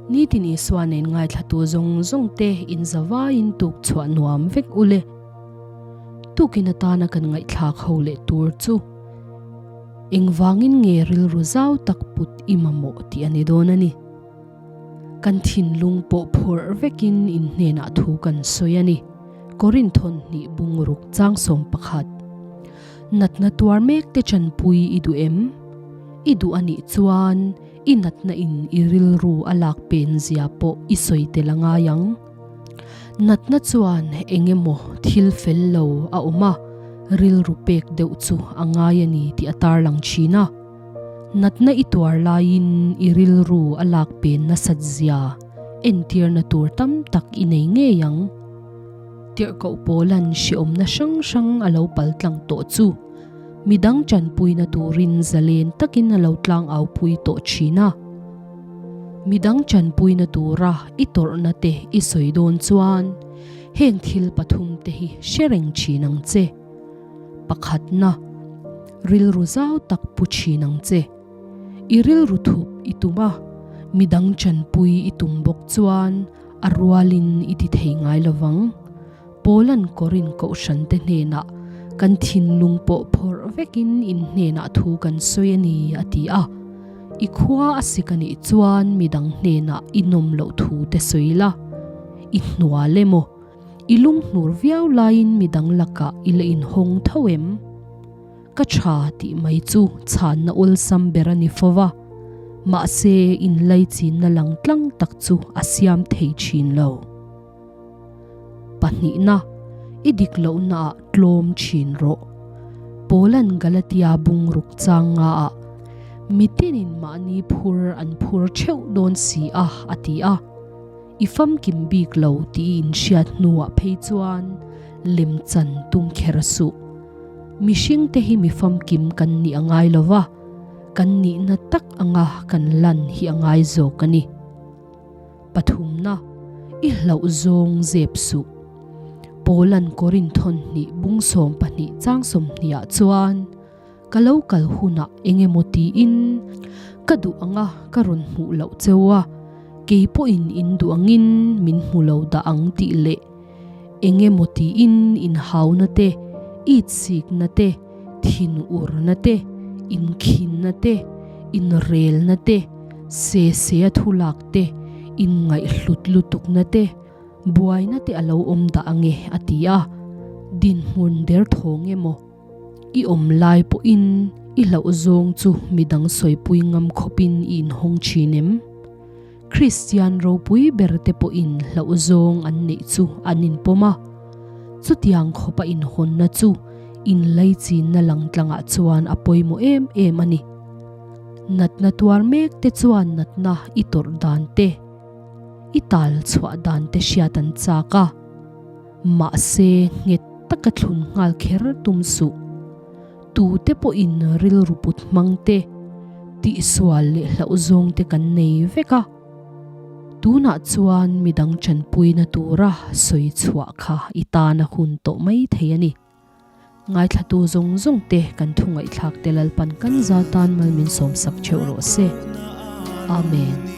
Nitin Isua nen ngaithlatu zawng zawng te in zavaiin tuk chhuah nuam vek u le. Tukin atana kan ngaihthlak ho leh tur chu engvangin nge rilru zau tak put i mamawh tih a ni dawn a ni. Kan thinlung pawh phawrh vekin in hnenah thu kan sawi a ni. Korinthon hnih bungruk chang 11. Natna tuar mek te chanpui i duh em? I duh a nih chuan i natna in i rilru a lak pen zia pawh i sawi tel a ngai ang. Natna chuan eng emaw thil fel lo a awm a, rilru pek deuh chu a ngai a ni tih a tarlang thin a. Natna i tuar laiin i rilru a lak pen nasat zia entirna tur tam tak i nei ngei ang. Tirhkoh Paula'n hrehawmna hrang hrang a lo pal tlang tawh chu midang tanpuina turin zalen takin a lo tlang aupui tawh thin a. Midang tanpuina tura i tawrhna te i sawi dawn chuan heng thil pathum te hi hre reng thin ang che. Pakhatna, rilru zau tak pu thin ang che. I rilru thup i tum a, midang tanpui i tum bawk chuan a rualin i ti thei ngai lo vang. Paula'n Korin kohhrante hnenah, Kan thinlung pawh phawrh vekin in hnenah thu kan sawi a ni, a ti a. I khua a sik a nih chuan midang hnenah i nawm loh thu te sawi la, i hnual emaw, i lunghnur viau laiin midang lakah i la inhawng tho em? Ka tha tih mai chu chhanna awlsam ber a ni fo va, mahse inlaichinna lang tlang tak chu a siam thei thin lo. Pahnihna, i dik lohnaah tlawm thin rawh. Paula'n Galatia bungruk chang ngaah, Mitinin mahni phur an phur theuh dawn si a, a ti a. I famkim bik lo tih i inhriat hnuah phei chuan lemchan tum kher suh. Mihringte hi mi famkim kan nih a ngai lo va, kan nihna tak anga kan lan hi a ngai zawk a ni. Pathumna, i hlauh zawng zep suh. Paula'n Korinthon hnih bung 12 chang 20 ah chuan, Ka lo kal hunah eng emaw tiin ka duh anga ka rawn hmuh loh cheu a, kei pawhin in duh angin min hmu lo dah ang tih leh eng emaw tiin inhauna te, itsikna te, thinurna te, inkhinna te, inrelna te, se se a thu lak te, inngaihhlut lutukna te, buaina te a lo awm dah ange a ti a, dinhmun derthawng emaw i awm lai pawhin i hlauh zawng chu midang sawipui ngam khawpin i inhawng thin em? Kristian ropui ber te pawhin hlauh zawng an neih chu an inpawm a, chutiang khawpa inhawnna chu inlaichinna langtlangah chuan a pawimawh em em a ni. Natna tuar mek te chuan natna i tawrh dan te, i tal chhuah dan te hriat an chak a, mahse nghet taka thlun nghal kher tum suh. Tute pawhin rilru put hmang te, tihsual leh hlauh zawng te kan nei vek a. Tunah chuan midang tanpuina tura sawi chhuah kha i tan a hun tawh mai thei a ni. Ngaithlatu zawng zawng te kan thu ngaihthlak te Lalpan kan za tan mal min sawmsak theuh rawh se. Amen.